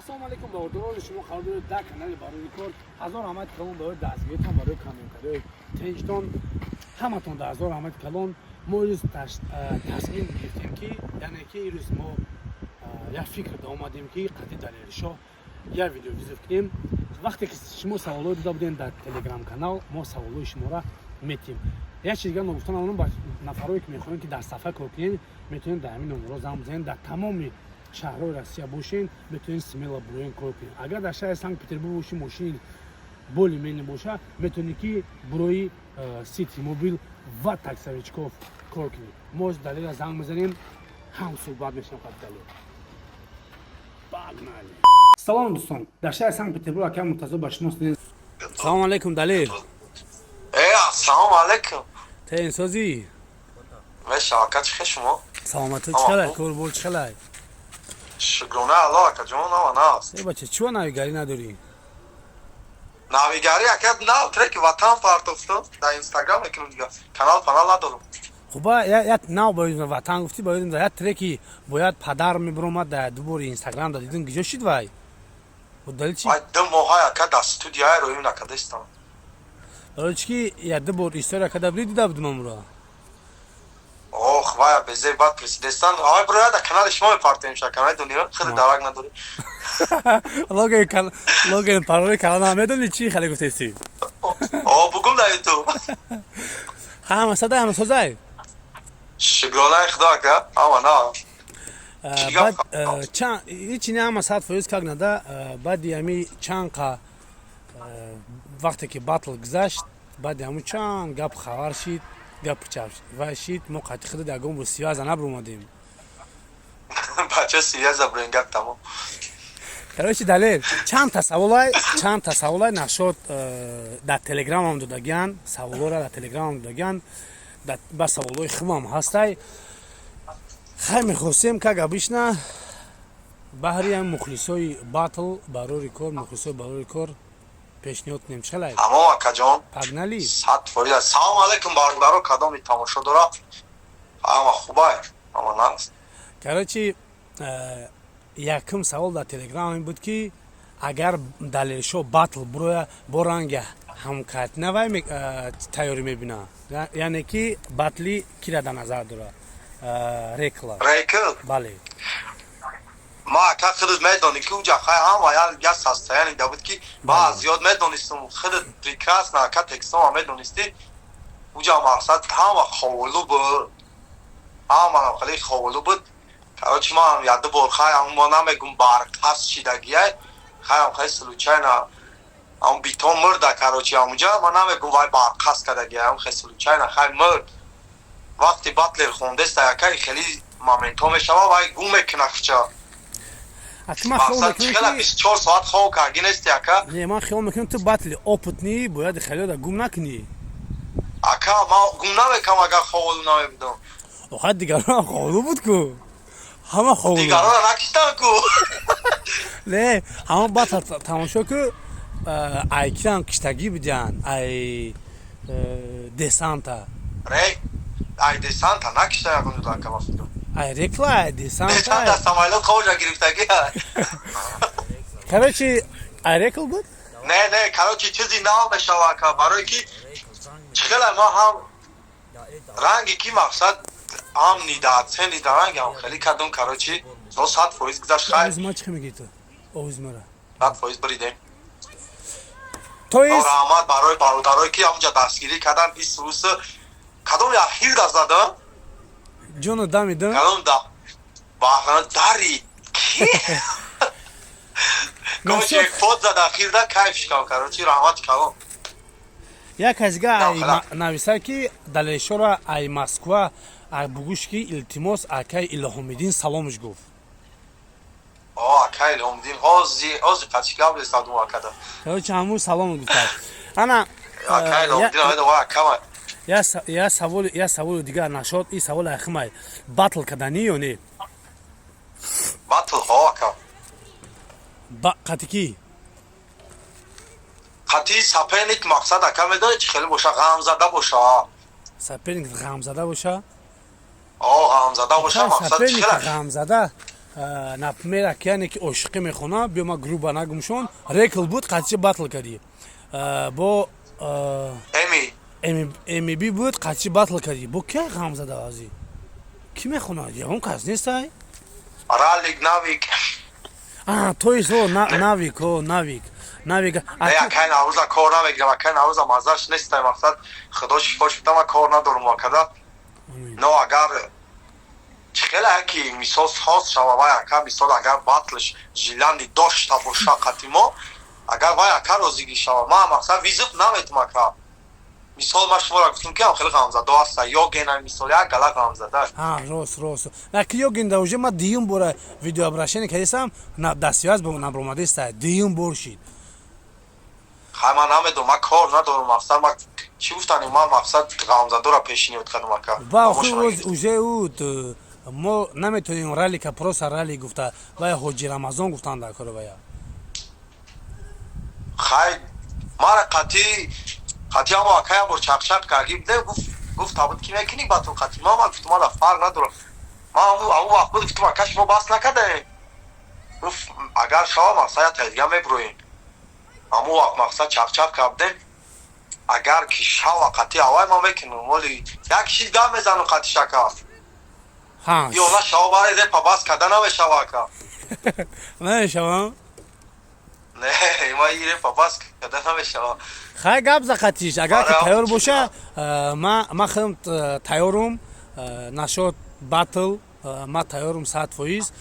Ассалому алайкум, бародарони, шумо қарор доред дар канали Барои кор. Ҳазор раҳмати калон барои дастгиритон, барои комментариҳои тинҷтон, ҳаматон дар ҳазор раҳмати калон. Мо ирӯз тасмим гирифтем, ки яъне ки ирӯз мо як фикр омадем, ки қати Далершоҳ як видеовызов кунем. Вақте ки шумо саволҳо дода будем дар телеграм-канал, мо саволҳои шуморо метем. Як чиз дигар ногуфта намонам: ба нафарое ки мехоҳем ки дар сафар кор кунед, метавонед дар ҳамин номерҳо занг бизанед. Дар тамоми шаҳрҳои Россия бошен, метавонед смело буроен, кор кунед. Агар дар шаҳри Санкт Петербург боши, мошини более-менее боша, метавонед ки бурои Сити Мобил ва таксовичков кор кунед. Мо Далера занг мезанем, ҳам суҳбат мешавем қати Далер. Погнали! Салом, дӯстон, дар шаҳри Санкт Петербург акай Муртазо ба шумо. Салому алайкум, Далер. Э, ассалому алайкум. Тенсозӣ? Меша, ака, чӣ хел шумо? Саломатӣ, чӣ хелай, корбор чӣ хелай? Шукрона Алло, ака ҷон, ама наст. Э, бача, чива навигарӣ надорӣ? Навигарӣ, ака, нав треки «Ватан» партофтам дар Инстаграм, мекунам, дига канал панал надорам. Хуба, як нав ба ёдам «Ватан» гуфтӣ, ба ёдам як треки бояд падар мебиромад, дар ду бори Инстаграм да дидим, гиҷо шид вай? Далел чи? Вай 2 моҳай, ака, дар студияи роим накардастам. Барои чи ки як ду бор история карда будӣ, дида будум амро. Ох, вай безе бад пресидестан. Ай, бро, дар канали шумо мепартоем ша, канали дунё хеле дарак надорӣ. Логин, логин, пароли канал намедонӣ, чӣ хеле гуфтеси? О, бугум дар Ютуб. Ҳама садай, ҳама созай? Шукронаи Худо, ака, ама на. Баъд чанд ҳичи не, ҳама 100% как нада. Баъди ҳами чанд қа вақте ки батл гузашт, баъди ҳамун чанд гап хабар шид, гап вай шид, мо қати худат ягон бор связа набиромадем. Бача, связа броин, гап тамом. Короче, Далер, чанд та саволай нашод дар Телеграмам додагиян, саволҳоро дар Телеграмам додагиян, ба саволҳои хубам ҳастай. Хай, мехостем, как обычно, баҳри ҳам мухлисои батл Барори кор, мухлисои Барори кор пешниҳод кунем. Чӣ хелай? Тамом, акаҷон. Погнали. 100%. Салом алейкум, бародаро, кадоми тамошо дора, ҳама хубай, ҳама наст. Короче, якум савол дар Телеграм ин буд, ки агар Далершо батл буроя, бо ранги ҳамкатина вай тайёрӣ мебина, яъне ки батли кира дар назар дора, Рекла. Рекл? Бале. Ма, ака, худат медонӣ, ки уҷа хай ҳама як состояние да буд, ки ма зиёд медонистам, худат прекрасно, ака, текстома медонистӣ. Уҷа мақсад ҳама ховолу буд, ҳама хеле ховолу буд. Короче, ман як ду бор хай ма намегум барқас шидагиай, хайам хай случайно ам битон мурда. Короче, амуҷа ман намегум вай барқас кардагиай, ам хай случайно хай мурд. Вақти батлер хондеста, якай хеле моментҳо мешава, вай гум мекуна хча. 24 соат хоб карги нести, ака. Не, ман хиёл мекунам, ту батли опытный, бояд хеледа гум накунӣ. Ака, ман гум намекам, агар ховолу намебудам. Охар дигарон ховолу буд ку, ҳама ховолу. Дигарона накиштам ку. Не, ҳама батл тамошо ку, ай кирам киштагӣ будян, ай Десанта. Ай Десанта накишта ягон, ака, ма фикрам. Ай Рекла, ай Десанта. Десанта самолёт ховша гирифтагӣ. Короче, ай Рекл буд. Не, короче, чизи нав мешава, ака, барое ки чӣ хела ма ҳам ранги ки мақсад ҳам нидаатсени да ранги ҳам хеле кардум. Короче, то 100% гузашт, хай. Овози ма чӣ мегӣ ту, овози мара? 100% бридем. То есть Раҳмат барои бародарое, ки ҳамҷа дастгирӣ кардан. Исус кадом яхир да зада. Ҷону дамида. Кадом да баҳран дари. Короче, фот зада хирда, кайф шикам. Короче, раҳмати калон. Як казига нависа, ки Далешора ай Москва ай бугӯш, ки илтимос, акай Илҳомиддин саломш гуфт. О, акай Илҳомиддин ҳози ҳози қачи гап ресадум, акада. Короче, ҳамун салом гуфтад ана. Акай Илҳомиддин акама. Я саволи дигар нашод, и саволи ахимай: батл каданӣ ё не? Батл ҳо, ака. Қати кӣ? Қати соперник, мақсад, ака, медонӣ, чӣ хеле боша, ғамзада боша. Соперник ғамзада боша? О, ғамзада боша, мақсад. Соперник ғамзада. Например, океане ки ошиқӣ мехона, биё, ма грубо нагумшон, рекл буд, қатчи батл кардӣ бо Эми. Мб буд, қатчи батл кардӣ бо ки? Ғамзада ази кӣ мехонад? Ягон кас нестай. Ралик, Навик. То есть о Навик, о Навик, Навик. Не, акай Наврӯза кор намегирам, акай Наврӯза маззаш нестай. Мақсад, худо шифош бида, ман кор надорум акада. Но агар чӣ хеле ки, мисол, соз шава вай ака, мисол, агар батлш желание дошта боша қати мо, агар вай ака розигӣ шава, ман, мақсад, вызов наметум, ака. Мисол, ман шуморо гуфтум, ки ам хеле ғамзадо ҳаста, Ёгена, мисол, як гала ғамзада. Рост, рост. Аки Ёгенда уже ма дуюм бора видеообращение кардисам, дастиваз ба набромадиста, дуюм бор шид. Хай, ман намедонам, ман кор надорам. Мақсад, ман чӣ гуфтанем, ман, мақсад, ғамзадора пешниҳод кардам, ака. Ба охир уже ӯ мо наметонем ралика просто рали гуфта, вай Ҳоҷи Рамазон гуфтан дар кори вая. Хай, мара қатӣ қатӣ ҳамо ака як бор чақчақ карди будем, гуфт табуд ки мекунӣ батл қатӣ ма. Ман гуфтум, мана фарқ надорам. Ман ҳамун вақт буд, гуфтум, ака, шумо бас накардаем. Гуфт, агар шава, мақсад, як тайдига мебуроем. Ҳамун вақт, мақсад, чақчақ кардем. Агар ки шава қатӣ авай, ман мекунам, оли як шид гап мезанам қатӣ шака. Ё на шава, бари репа бас карда намешава, ака. Намешава. Не, ма и репа бас карда намешава. Хай, гап за қатиш, агар ки тайёр боша, ма худам тайёрум. Нашод батл ма тайёрум 100%.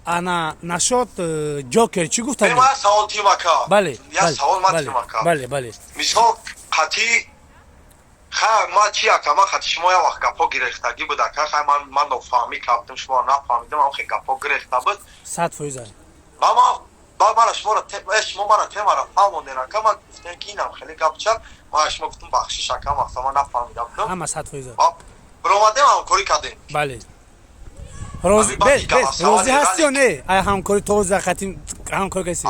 Ана нашод Ҷокер чӣ гуфтани? Ма савол тим, ака. Бале. Я савол ма тим, ака. Бале, бале. Мисол, қатӣ, хай, ма чи, ака, ма қати шумо як вақт гапҳо гирехтагӣ буд, ака. Хай, ман нофаҳмӣ кардам, шуморо нафаҳмидам, ам хе гапҳо гирехта буд. 100%. Ба ма ба мара шуморо, шумо мара темара фаҳмонден, ака. Ма гуфтем, ки инам хеле гап чап. Ма шумо гуфтум, бахшиш, ака, мақсад, ман нафаҳмида будам. Ҳама 100%. Биромадем, ҳамкорӣ кардем. Бале, розӣ ҳасти ё не ай ҳамкорӣ? То зақати ҳамкорӣ каси?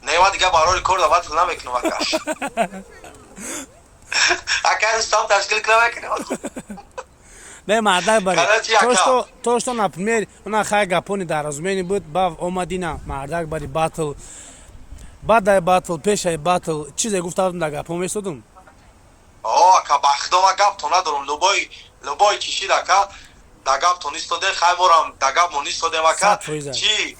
Не, ма дига барори кор дават намекунам, ака. Ака, Рустам ташкил намекунам. Не, мардак, бари то что, например, она хай гапони дар разумени буд, ба омадина, мардак, бари батл, баъдай батл, пешай батл чизе гуфтам, дар гапо месодум. О, ака, ба худо, ма гаптон надорам. Любой, любой чишид, ака, да гаптон истодем. Хай, морам да гапмон истодем, ака. Чи,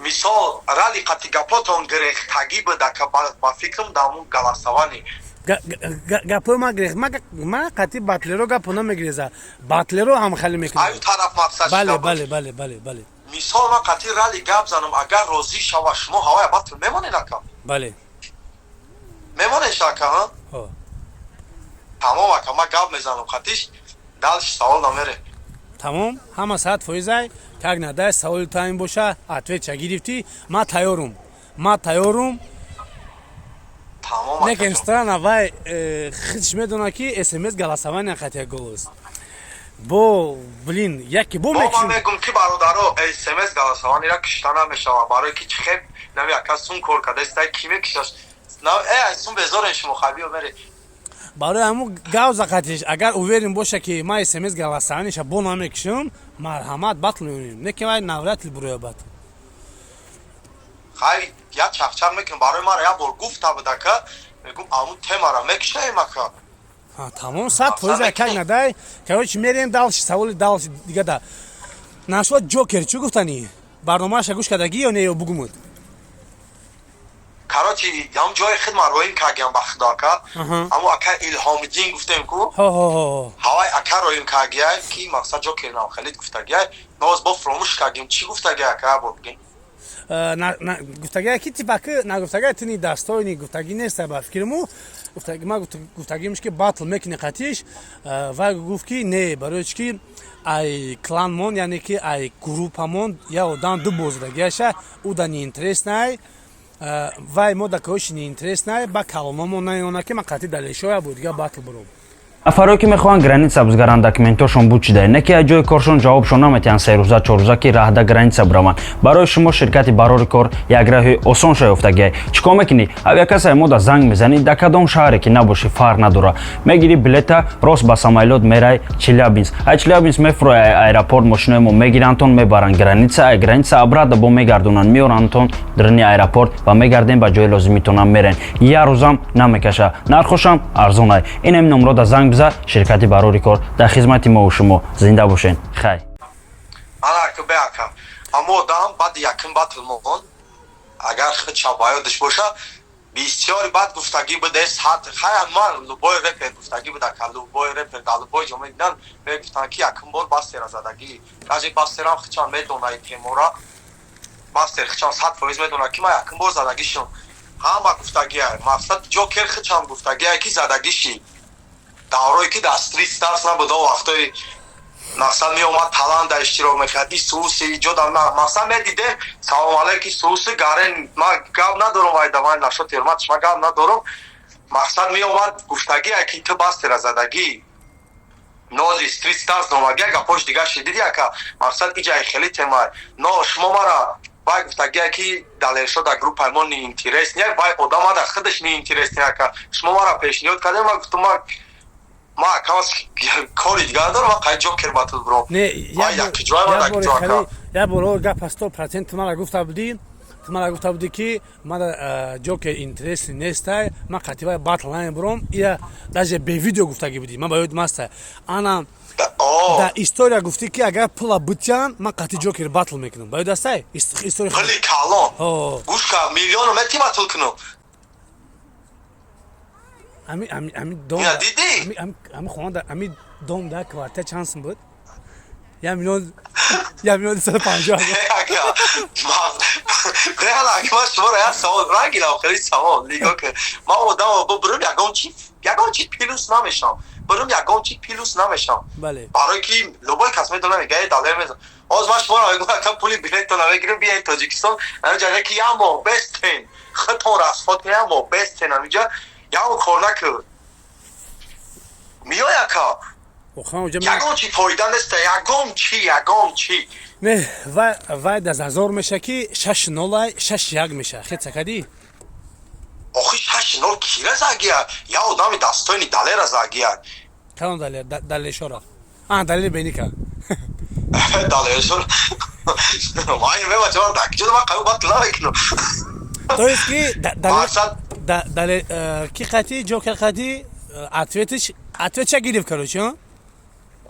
мисол, рали қати гапотон гирехтагӣ буд, ака, ба фикрам, дамун голосование. Гапои ма гирех? Ма қати батлеро гапо намегиреза, батлеро ҳам хеле мекунам. Аю тараф мақсад. Бале, бале, бале, бале, бале. Мисол, ма қати рали гап занам, агар розӣ шава, шумо ҳавая батл мемонед, ака? Бале. Мемонед, ака? Тамом, ака, ма гап мезанам қатиш, дальше савол намере. Тамом, ҳама 100%-ай. Как надай саволи таин боша, ответча гирифтӣ. Ма тайёрум, ма тайёрум. Некем странно, вай худш медона, ки смс голосование қатия голос бо, блин, яке бо. Ман мегум, ки бародаро, смс голосованиера кишта намешава, барое ки чихеб нами, ака, сум кор карда, ки мекишаш э сум безорен шумо хабиё мере. Барои ҳамун гавза қатиш, агар уверен боша, ки ма смс голосованиеша бо намекишам, марҳамат, батл меонем. Не ки вай навряд ли буроя батл. Хай, як чақчақ мекунам. Барои мара як бор гуфта буд, ака, мегум, амун темара мекушаем, ака. Тамом, 100%, как надай. Короче, мерем дальше. Саволи дальше дига да нашод Ҷокер чӣ гуфтанӣ? Барномаша гӯш кардагӣ ё не, ё бугумуд? Короче, ҳам ҷои худ ман роим кардиам, ба худо, ака. Ҳамун ака Илҳомиддин гуфтем ку, ҳавай ака роим кардиай, ки мақсад Ҷокер Навхалид гуфтагиай. Ноз бо фуромӯш кардем, чӣ гуфтагиай, ака, бо бигем. Гуфтагиай, ки типа ки нагуфтагиай, тини дастоини гуфтагӣ неста, ба фикриму. Ма гуфтагимш, ки батл мекунӣ қатиш, вай гуфт, ки не, барои чӣ ки ай кланмон, яъне ки ай группамон я одам ду бозидагиаша, ӯ да неинтереснай, вай мо да короче неинтереснай, ба каломамон наёна, ки ман қатъи далешоя буд, дига батл буром. Нафаре, ки мехоҳанд граница бизгаранд, документошон бучида, не ки аз ҷои коршон ҷавобшон наметиҳанд, 3 рӯза, 4 рӯза, ки раҳда граница бираванд, барои шумо ширкати «Барори кор» як раҳи осон шаёфтагиай. Чӣ кор мекунӣ? Авиакассаи мода занг мезанӣ, дар кадом шаҳре ки набошӣ, фарқ надора, мегирӣ билета, рост ба самолёт мерай Челябинск. Ай Челябинск мефурои аэропорт, мошинои мо мегирандтон, мебаранд граница, ай граница обратно бо мегардонанд, меорандтон даруни аэропорт ва мегардем, ба ҷои лозимитонам мерен. Як рӯзам намекаша, нархошам арзонай. Инам номрода занг биза. Ширкати «Барори кор» дар хизмати мову шумо. Зинда бошен, хай. Ана бе, ака, аммо одам баъди якум батл мон, агар худша ба ёдаш боша, бисёри баъд гуфтагӣ буде сад хай, ман любой репер гуфтагӣ буда ка, любой репер дар любой ҷо медидан, мегуфтанд, ки якум бор Бастера задагӣ. Даже Бастерам худшам медона и темора, Бастер худшам 100% медона, ки ман якум бор задагишам. Ҳама гуфтагия, мақсад, Ҷокер худшам гуфтагия, ки задагиши даврое ки дар Стрит Старс набуд, вақтои, мақсад, меомад, таланда иштирок мекард, и суси иҷода, мақсад, медидем. Салом алейки, суси гарен, ма гап надорам, вайда ман нашо терматш, ма гап надорам. Мақсад, меомад, гуфтагия, ки ту Бастера задагӣ. Нози Стрит Старс номагия, гапош дига шидиди, ака. Мақсад, иҷаи хеле тема, но шумо мара вай гуфтагия, ки Далершо дар группаи мо неинтерес не, вай одамада худаш неинтерес не, ака. Шумо мара пешниҳод кардем, ма гуфтум, ма акамас кори дигар дорам, ма қай Ҷокер батл буром. Не, як бор гап 100% ту мара гуфта будӣ, ту мара гуфта будӣ, ки мара Ҷокер интересный нестай, ман қатибаи батл намебуром. Ия даже бе видео гуфтагӣ будӣ, ман ба ёдам аста. Ана дар история гуфтӣ, ки агар пула бутян, ман қатъи Ҷокер батл мекунам. Ба ёд астай история? Пули калон, гӯш ка, миллиону мети батл кунам. Ами дом. Дидӣ? Ами хона, ами дом да квартира чанд сум буд? 1 миллион, 1 250 000. Ман шуморо як савол рангилам, хеле савол. Нигоҳ ки, ман одам бубурам, ягон чи плюс намешам, бурум, ягон чи плюс намешам, барои ки любой кас медонам, мега далер мезан. Ҳоз ман шуморо мегӯям, ака, пули билетто намегирам, бияед Тоҷикистон, ҳамиҷа ки як моҳ бестен, худтон расход, як моҳ бестен, ҳамиҷа як моҳ кор накун, миёй, ака. Ягон чи фоида неста, ягон чи, ягон чи. Не, вай даз ҳазор меша, ки 6-0, 6-1 меша, хеца кадӣ. Охи, 6-0 кира загия? Я одами дастоини Далера загия. Кадом Далер? Далешора, а Далер беника. Далешора вай мебача, дакҷо ман қабул батл намекунам. То есть ки Далер ки қати Ҷокер қати ответиш, ответша гирифт, короче.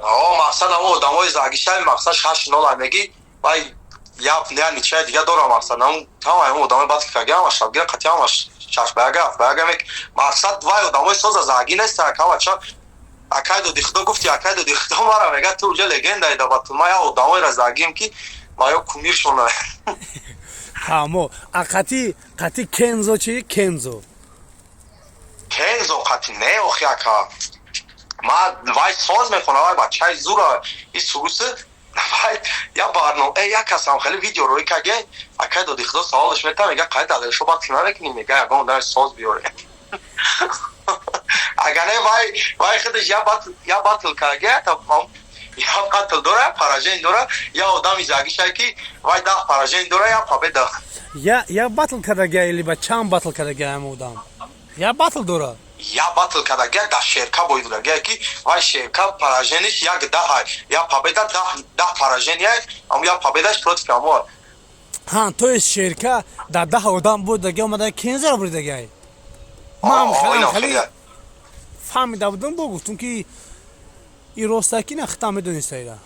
О, мақсад, амо одамои загишави, мақсад, 6-0 меги, вай я я ничая дига дорам. Мақсад, нам тамоми ҳамон одамои батл карга, ҳама шабгира қати, ҳама шаш ба яга, ҳафт ба яга мек. Мақсад, вай одамои соза заги неста, акава ча. Акай доди худо гуфти, акай доди худо мара мега, ту уже легендаи да батл. Ма я одамоеро загим, ки ма ё кумиршона. Ҳамо, а қати Кензо чи, Кензо? Кензо қати не, охи, ака, ма вай соз мехонам, вай бачаи зура и суруси вай я барном э як касам хеле видео рӯй каге, акай доди худо саволаш метам, мега, қай Далершо батл намекунӣ? Мега, ягон одами соз биёре. Агар не, вай худаш я батл карге, я батл дора, поражение дора, я одами загишай, ки вай 10 поражение дора, я победа. Я батл кардага или ба чанд батл кардага ам одам я батл дора? Я батл кардага, дар Шерка бой додага, ки вай Шерка поражениш як даҳ, я победа 10, 10 поражения, ам я победаш против амо. Ҳа, то есть Шерка дар 10 одам буд дага, омада Кензаро буридагай. Ман хеле фаҳмида будам, бо гуфтум, ки и ростаки на хита медонистаира.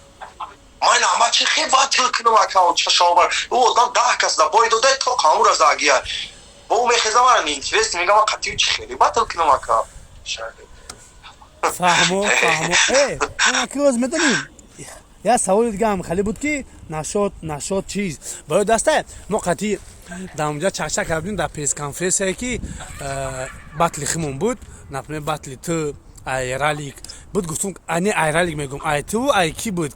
Ман ама чи хе батл кунам, ака, чашобар ӯ одам 10 кас да бой дода, то қамура загия бо мехезам, мара неинтерес, мегам, қатию чи хеле батл кунам, ака? Фаҳмо, фаҳмо. Э, ки оз медонӣ, як саволи дигаам хеле буд, ки нашод чиз ба ёд аста, мо қатӣ дар онҷа чакчак кардем дар пресс-конференсияе, ки батли химон буд, например, батли ту ай Ралик буд, гуфтум, не ай Ралик мегум, ай ту, ай ки буд?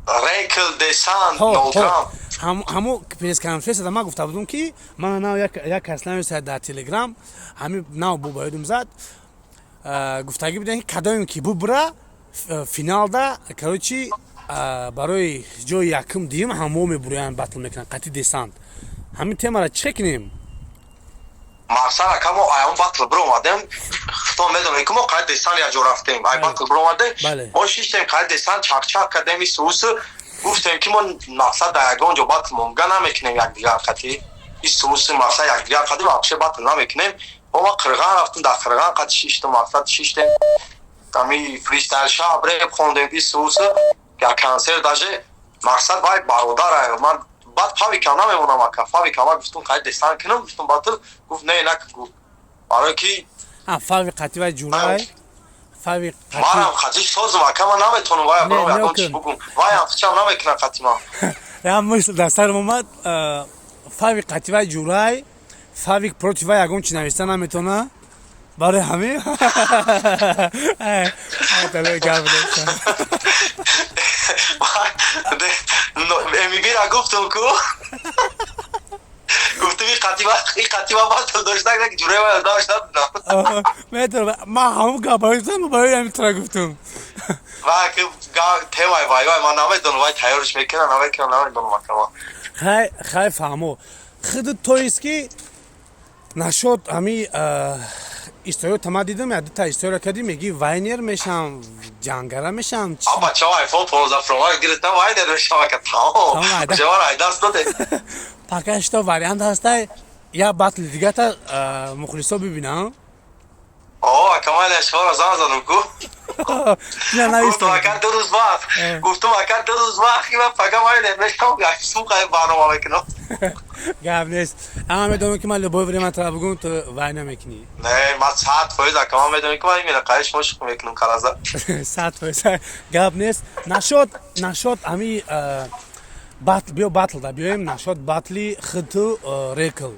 Рекл десант нолграм. Ҳамо пресс-конференсияда ман гуфта будум, ки ман нав як кас нависа дар Телеграм, ҳами нав бу ба ёдум зад. Гуфтагӣ будем, ки кадомем ки бубра финалда, короче, барои ҷои якум, дуюм ҳамо мебуроянд, батл мекунанд қати Десант. Ҳамин темара чӣ кунем? Мақсад, ака, мо ай он батл биромадем, худтон медонем, ки мо қайд Десан як ҷо рафтем, ай батл биромадем, мо шиштем қайд Десан, чақчақ кардем, исусу гуфтем, ки мо, мақсад, дар ягон ҷо батл монга намекунем якдигар қати, исусу, мақсад, якдигар қати вообще батл намекунем. Мо Қирған рафтем, дар Қирған қати шиштем, мақсад, шиштем, ами фристайл шаб реп хондем, исусу як консерт даже, мақсад, вай бародар ман. Баъд Фавика намемонам, ака, Фавика ма гуфтум, қайд Десан кунам, гуфтум батл, гуфт: «Не, нак», гуфт, барое ки Фави қати вай ҷурай, Фави. Манам қати созум, ака, ман наметонам вая баром ягон чи бугум, ваям хичам намекунам қати ман. Як мысл дар сарам омад: Фави қати вай ҷурай, Фавик против вай ягон чи нависта наметона, барои ҳамин гап. Эмибира гуфтум ку, гуфтум, и қатиба батл дошта, ҷурай вай дошта. Метавонам, ман ҳамон гап гуфтам, барои ҳамин тура гуфтум. Ва темай вай, вай ман намедонам, вай тайёрш мекунам, намекунам, намедонам, акама. Хай, хай, фаҳмо. Худи тоест ки нашод ҳами историё тама дидам, як дута история кардӣ, меги вайнер мешам, ҷангара мешам. Бачао, iPhone 15 Pro Max гирифтам, вайнер мешам, ака, тамом, ҷавар ай даст доде. Пока что вариант ҳастай, як батли дигата мухлисо бибинам. О, ака, ман шуморо занг задам ку. Гуфтум, ака, 2 рӯз вақт, гуфтум, ака, 2 рӯз вақт, ман пага вайнер мешам, як сум барнома мекунам. Гап нест, ама медонам, ки ман любое время тра бугум, ту вай намекунӣ. Не, ман 100%, ака, ман медонам, ки ман именно қаи шумо шух мекунам караза. 100% гап нест. Нашод ами батл, биё батл да биёем. Нашод батли хиту Рекл,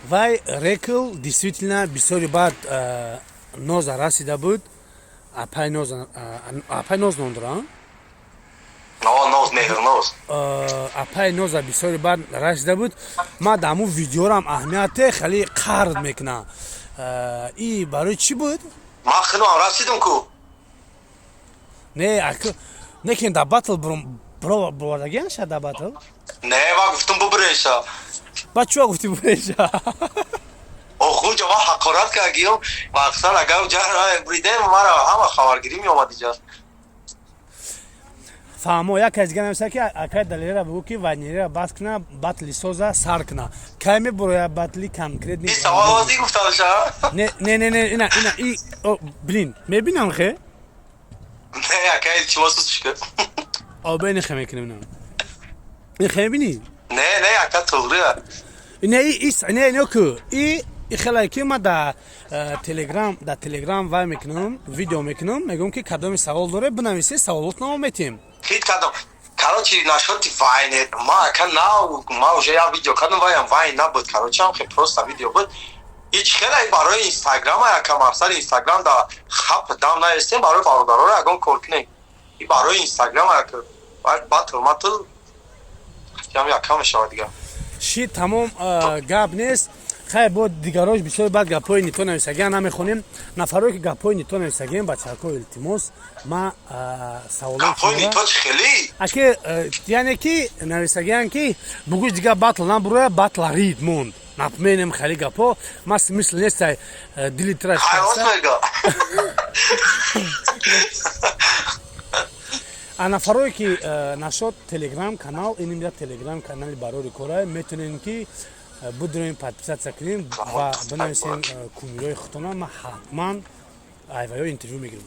вай Рекл действительно бисёри баъд Ноза расида буд, апай Ноза, апай Ноз ном дорам. Ноз, Меҳрноз. Апай Ноза бисёри баъд расида буд. Ман дар ҳамун видеорам аҳамияте хеле қард мекунам. И барои чӣ буд? Ман худам расидум ку. Не, некин дар батл бировардагиан ша дар батл. Не, ма гуфтум, бубуреша. Ба чӣ гуфти буреша? Охунҷа ма ҳақорат кардагиём, мақсад, агар уҷа буридем, мара ҳама хабаргирӣ меомад иҷа. Фаҳмо. Як кас дига нависа, ки акай Далера бигӯ, ки вайнерира бас куна, батли соза сар куна. Кай мебуроя батли конкретный? Савол гуфташа? Не, не, не, не, ина, ина и, блин, мебинам хе. Не, акай, илтимос, сусушка. Обе, хе мекунем, ина ин хе мебинӣ? Не, не, ака, туғрия. Не, и не, не ку, и хеле ки ма дар Телеграм, дар Телеграм вай мекунам, видео мекунам, мегӯям, ки кадоми савол доре, бинависе, саволотнамо метиҳем. Хит кардам. Короче, насчёти вайне, ма, ака, на, ма уже як видео кардам, ваям вайн набуд, короче, ам хе просто видео буд. Ҳеч хеле барои Инстаграм, ака, мақсад, Инстаграм да хап дам наестем, барои бародароро ягон кор кунем. И барои Инстаграм, ака, батл матл ям якам мешавад дига. Ши, тамом, гап нест. Хай, бо дигарош бисёр баъд гапҳои нито нависагиан намехонем. Нафарое ки гапҳои нито нависагием, бачаҳако, илтимос, ма саволои аки, яъне ки нависагиан, ки бугӯш дига батл набуроя, батла рид монд, напменем, хеле гапҳо ма смысл нестай, дили тра. Мега. А нафарое ки нашод Телеграм канал, иним Телеграм канали Барори Кора, метонем ки будроем, подписаться кунем ва бинависем кумирои худтона, ман ҳатман айваё интервю мегирам.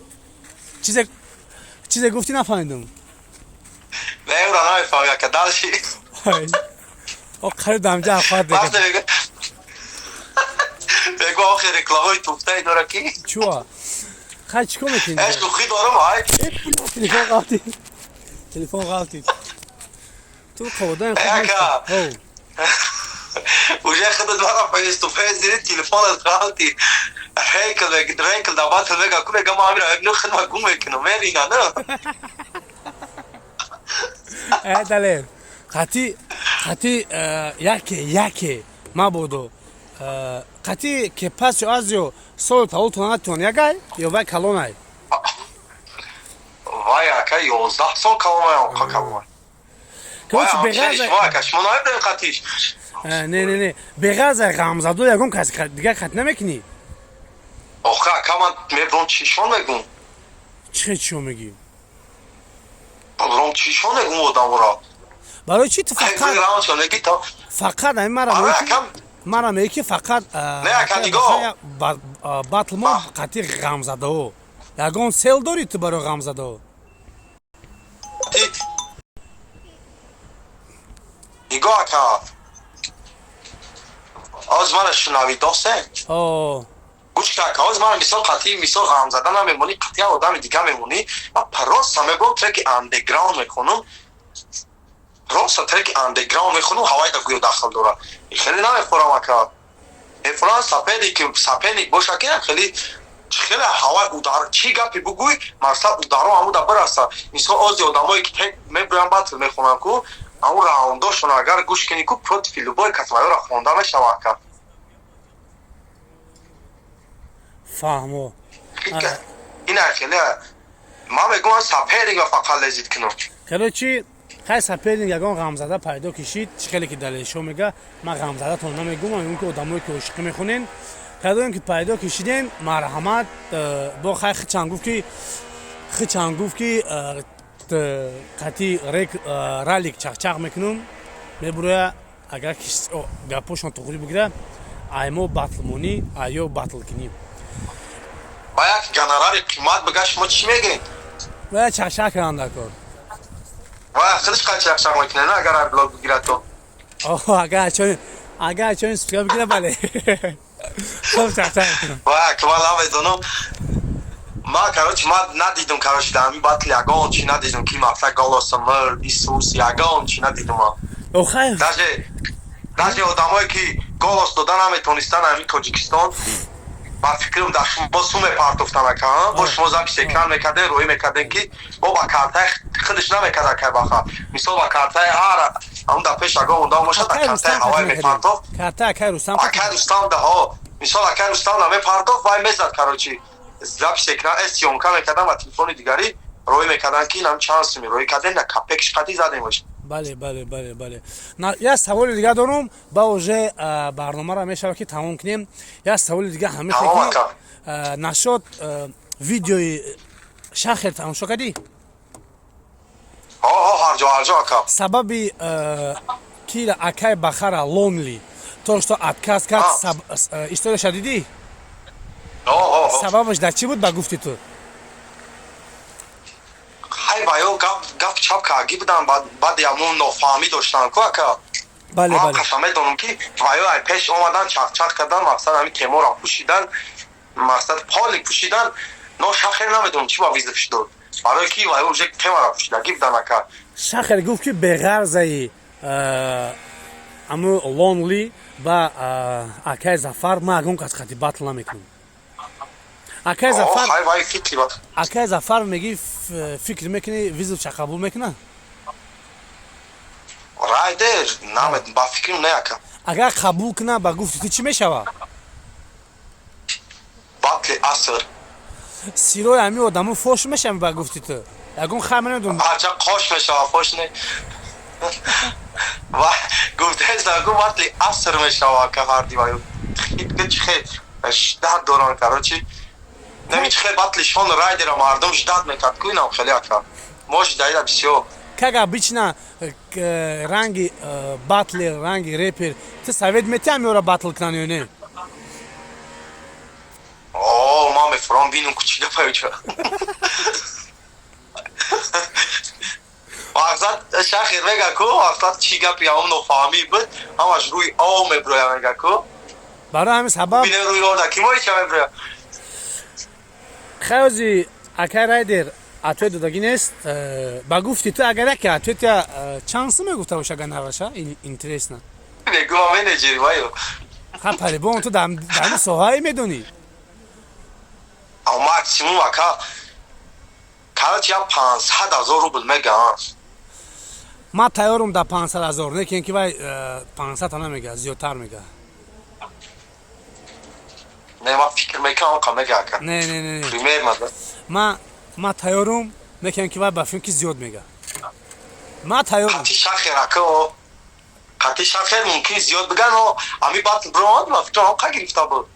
Чизе гуфтӣ, нафаҳмидам. Не, ура намефаҳмӣ, ака, дальше. О, қариб дамҷа ахват. Бегу, охи, рекламаи туфтаи дора ки. Чуа? Хай, чӣ кор мекунӣ? Э, шӯхӣ дорам, ай. Телефон ғалтид, телефон ғалтид, ту қоводаи. Ака, уже худат мара face to face диди, телефонат ғалти. Рейкл рейкл да батл мега ку, мега, ма амира ну хидма гум мекунам, мебина на. Э, Далер, қати яке мабодо. Қати кепасио азио соли таваллудтон натон ягай ё вай калонай? Вай, ака, 11 сол калонай, оқа калонай. Короче, беғарз Шумо, ака, шумо намедонед қатиш. Не, не, не, беғарз ғамзадо ягон каси дигар хат намекунӣ? Охе, ака, ман мебром, чишон мегум. Чӣ чиё мегӣ? Бром, чишон мегум одамора. Барои чӣ ту фақат фақат ҳамин мара мара мегӣ, ки фақат Не, ака, нигоҳ. Батл мо қати ғамзадао? Ягон сел дорӣ ту барои ғамзадао? Нигоҳ, ака, оз мара шунавӣ, досе. Гӯш ка, ака, оз мара мисол қати, мисол, ғамзада намемонӣ, қати одами дига мемонӣ. Ма просто мебром, треки андеграунд мехонам, просто треки андеграунд мехонам, ҳавайда гӯё дахл дора. Хеле намефорам, ака, мефорам соперник, соперник боша, ки хеле хеле ҳавай удар, чӣ гапи бугӯй, мақсад ударо ҳамуда бираса. Мисол, ози одамое ки меброям, батл мехонам ку, ҳамун раундошон агар гӯш кунӣ ку, против любой кас вайёра хонда мешава, ака. Фаҳмо. Ина хеле ман мегӯям, соперник фақат лезить кунам. Короче, хай, соперник ягон ғамзада пайдо кишид, чӣ хеле ки Далешо мега, ман ғамзадатон намегӯм, мегӯм, ки одамое ки ошиқӣ мехонен, кадом ки пайдо кишидем, марҳамат. Бо хай, хичан гуфт, ки қати рек ралик чақчақ мекунум, мебуроя. Агар гапошон туғрӣ бигира, аймо батлмонӣ, айё батл кунӣ. Ба як гонорари қимат бига, шумо чӣ мегӯед? Ва чақчақ кардам дар кор. Ва худаш қай чақчақ мекунад, агар ай блог бигирад то? Агар чони спика бигира, бале, хуб чақчақ мекунам. Ва ки ман намедонам, ма, короче, ма надидум, короче, дар ҳамин батл ягон чӣ надидум, ки мақсад голоса мурд, исус, ягон чӣ надидум ма. Охай. Даже одамое ки голос дода наметонистанд, ҳамин Тоҷикистон, ба фикрам, дар шумо су мепартофтан, ака, бо шумо запись экран мекардем, рӯӣ мекардем, ки бо ба картаи худаш намекард, акай баха. Мисол, ба картаи ҳар ҳамун дар пеш ягон одам бошад, дар картаи ҳавай мепартофт. Карта акай Рустам. Акай Рустам даҳо, мисол, акай Рустам намепартофт, вай мезад, короче, запись экран съёмка мекардам ва телефони дигарӣ рӯӣ мекардам, ки инам чанд суми рӯӣ кардем, на капекш қати задем бош. Бале, як саволи дига дорум, ба уже барномаро мешавад, ки тамом кунем. Як саволи дига ҳамин: нашод видеои шахер тамошо кардӣ? Ҳарҷо, ҳарҷо, ака. Сабаби ки акай Бахара Лонли то что отказ кард, историяша дидӣ? Сабабаш дар чӣ буд, ба гуфти ту? Хай, ба ё гап чап карги будан, баъди ҳамун нофаҳмӣ доштан ку, ака. Бале. Қаса медонам, ки ва ё ай пеш омадан, чақчақ кардан, мақсад ҳамин теморо пӯшидан, мақсад поли пӯшидан. Но шахер намедонам, чӣ ба вызов дод, барои ки ва ё уже темаро пӯшидагӣ будан, ака. Шахер гуфт, ки беғарзаи аму Лонли ба акай Зафар ман ягон кас хати батл намекунам. Акай Зафар, акай Зафар меги, фикр мекунӣ, вызов ша қабул мекуна? Райдер намед, ба фикрам, не, ака. Агар қабул куна, ба гуфти ту, чӣ мешава? Батли аср. Сирои ҳамин одамо фош мешава, ба гуфти ту? Ягон хай намедонам. Ҳарча қош мешава, фош не. Ва гуфтаеста, гу батли аср мешава, ака. Ҳарди ва чи хел ждать доран, короче, нами чи хел батли шон Райдера мардум ждать мекард ку, инам хеле, ака, мо ждаида бисёр. Как обычно, ранги батлер, ранги репер, ту совет метиҳам ёра батл кунан ё не? О, ман мефурам, бинум ку чӣ гапа юча. Мақсад, шахир мега ку, мақсад, чӣ гапи ҳамон нофаҳмӣ буд, ҳамаш рӯи ов меброя, мега ку. Барои ҳамин сабаб. Бине, рӯи ов да ки мо ича меброя. Хайози, акай Райдер, ответ додагӣ нест. Ба гуфти ту, агар яке ответ я чанд сум мегуфта боша, агар наваша, интересно. Мегӯма, менеҷери вайо. Ха, по-любому ту дар ҳамин соҳае медонӣ. Максимум, ака, короче, я 500 000 рубл мегам. Ман тайёрум дар 500 000, не ки вай 500-та намега, зиёдтар мега. Не, ман фикр мекунам, қа мега, ака. Не, не, не, не. Примерно. Ма тайёрум, мекунам, ки вай ба филм ки зиёд мега. Ма тайёрум. Қати шахер, ака, қати шахер мумкин зиёд биган, но ами батл биромад, ма фикрам, қа гирифта буд.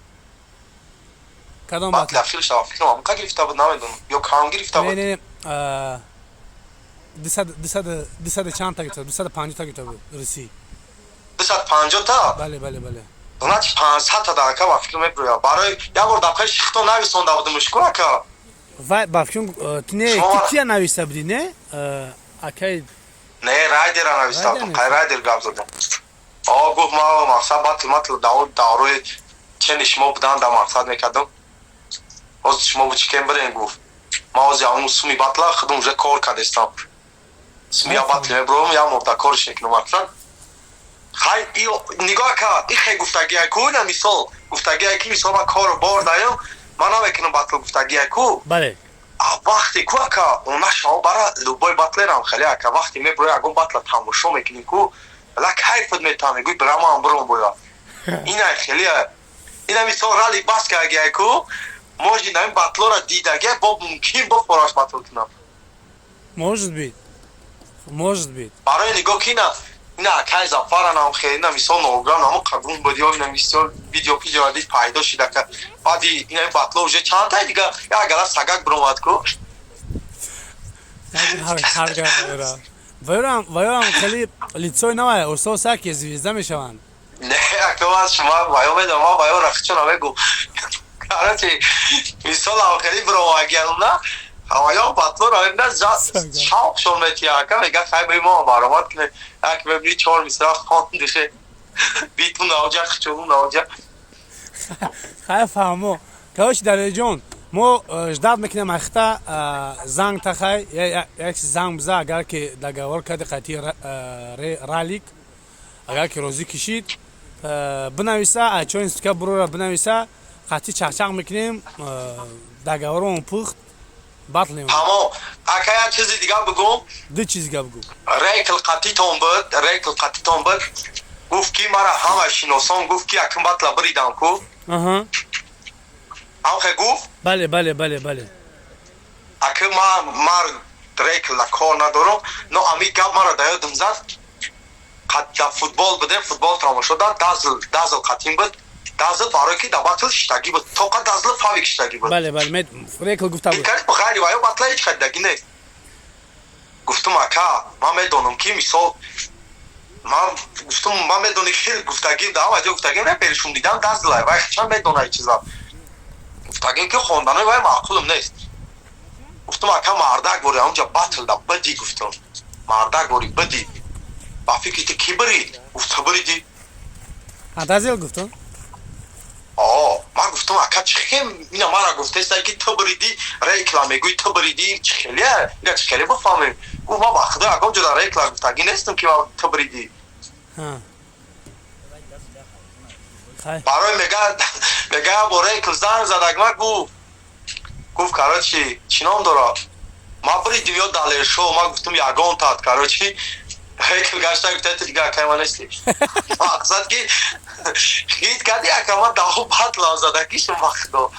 Кадом батл? Батл? Ахирша, фикрам, қа гирифта буд, намедонам, ё кам гирифта Не. буд. Не, 200 чанд та гирифта, 250 та гирифта буд русӣ. 250 та? Бале. Значит, 500 та да, ака, ба фикр меброяд. Барои як бор дар пеши хито нависонда будем ку, ака. Вай, ба фикрам, ту не, ту кия нависта будӣ, не, акай? Не, райдера нависта будам. Қай райдер гап задам, о, гуфт, ма мақсад батл матл даврои чени шумо будан да мақсад мекардам, ҳозир шумо бу чикен бирен, гуфт, ма ҳозир ҳамун суми батла худам уже кор кардестам, суми я батл мебурам, як моҳ да кориш мекунам. Мақсад, хай, нигоҳ ка, ихе гуфтагия ку, на мисол гуфтагия ки мисол ман кору бор даём, ман намекунам батл, гуфтагия ку. Вақте ку, ака, она шао бара любой батлерам хеле, ака, вақте мебуро, ягон батла тамошо мекунӣ ку, ла кайфат метавонӣ, гӯй, бира, ман буром боя ина хеле, ина мисол рали бас кардагия ку, может, ин батлора дидагия, бо мумкин бо фораш батл кунам. Может быть, может быть. Барои нигоҳ ки ина акай Зафаранам хеле, ина мисол нограм намо қабун буд, ё ина мисол видео пидео дид пайдо шида, ка баъди ина батло уже чандтай дига як гала сагак биромад ку. Ваёрам хеле лицои навай ососа ки звезда мешаванд. Не, ака, ман шума ваё медонам, ман ваё рахчо намегу. Короче, мисол ам хеле биромагиянна, ҳаваё батлоро на шавқ шон метия, ака, мега, хай, бе мо баромад кунем, як мебини, чор мисра хондише, биту навҷа хчону навҷа. Хай, фаҳмо. Короче, Далерҷон, мо ждать мекунем ахта занг тахай, як занг биза, агар ки договор карди қати ралик, агар ки розӣ кишид, бинависа, айчоин стука бурора бинависа, қати чақчақ мекунем, договорон пухт, батлем. Тамом, ака, як чизи дига бигӯм. Ду чиз дига бигӯ. Рейкл қатитон буд, рейкл қатитон буд, гуфт ки мара ҳама шиносон, гуфт ки якум батла биридам ку. Ҳамхе гуфт? Бале. Ака, ман рейкл кор надорам, но ами гап мара да ёдам зад. Да футбол будем, футбол тамошо дар дазл, дазл қатим буд, дазл барои ки да батл шиштагӣ буд, тоқа дазл фавик шиштагӣ буд. Бале, рекл гуфта буд. Ғайри ваё батла ҳеҷ хадидаги нест. Гуфтум, ака, ман медонам ки мисол ман гуфтум, ман медонӣ ки гуфтагим да ҳама ҷо гуфтагим, реперишум дидам, дазлай вай чанд медона чиза, гуфтагим ки хонданои вай маъқулам нест. Гуфтум, ака, мардак бори ҳамунҷа батл да бидӣ, гуфтум, мардак бори бидӣ, ба фикри ту ки бирид? Гуфт, ту биридӣ. Дазел гуфтум? О, ман гуфтум, ака, чӣ хел ина мара гуфтеста ки ту биридӣ, рекла мегӯӣ, ту биридӣ, чӣ хеле, ина чӣ хеле бифаҳмем? Гуфт, ман ба худо ягон ҷо дар рекла гуфтагӣ нестам ки ту биридӣ. Барои мега бо рекл занг задак, ма гуфт, короче, чӣ ном дора, ма биридим ё Далершо? Ма гуфтум, ягон тат. Короче, рекл гашта гуфта, ту дига акай ма нести. Мақсад ки хит кади, ака, ма даху батлам задакишум, ба худо.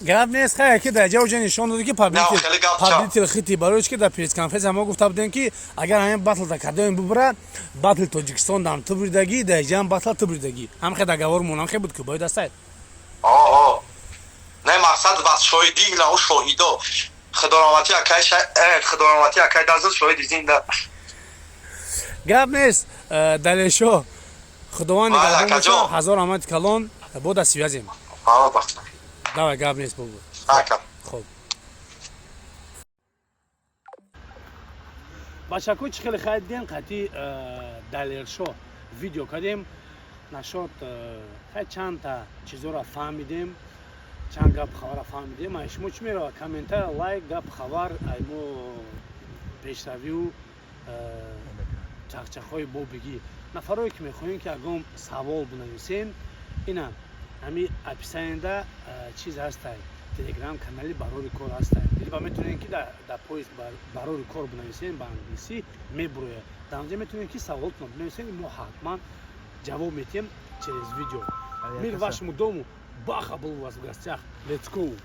Гап нест, хай, ки дар ҷа уҷа нишон доди ки победитель хити, барои ки дар пресс-конференсия мо гуфта будем ки агар ҳамин батл да кадоем бубара, батл Тоҷикистон дам ту буридагӣ, дар ҷам батл ту буридагӣ, ҳам хе договор мон ҳам хе буд ки бояд астайд. Не, мақсад бас шоҳидӣ на, шоҳидо, худораҳматӣ акай, худораҳматӣ акай дазл шоҳиди зинда. Гап нест, Далешо, худованд нигаҳбон боша, ҳазор раҳмати калон, бо да связем. Давай, гап нест, бобо. Хоб, бачако, чӣ хеле хайр дидем, қати Далершо видео кардем, нашод, хай, чандта чизоро фаҳмидем, чанд гап хабарро фаҳмидем. Ай шумо чӣ мерава? Комментар, лайк, гап хабар, ай мо пешравию чақчақҳои бобигӣ. Нафарое ки мехоҳем ки ягон савол бинависем, ина ҳами описаниеда чиз ҳастай, Телеграм канали Барори кор ҳастай, либо метавонем ки дар поиск Барори кор бинависем, ба англисӣ мебурояд. Дар онҷа метавонем ки саволотон бинависем, мо ҳатман ҷавоб метиҳем через видео. Мир вашему дому. Баха был у вас в гостях. Let's go.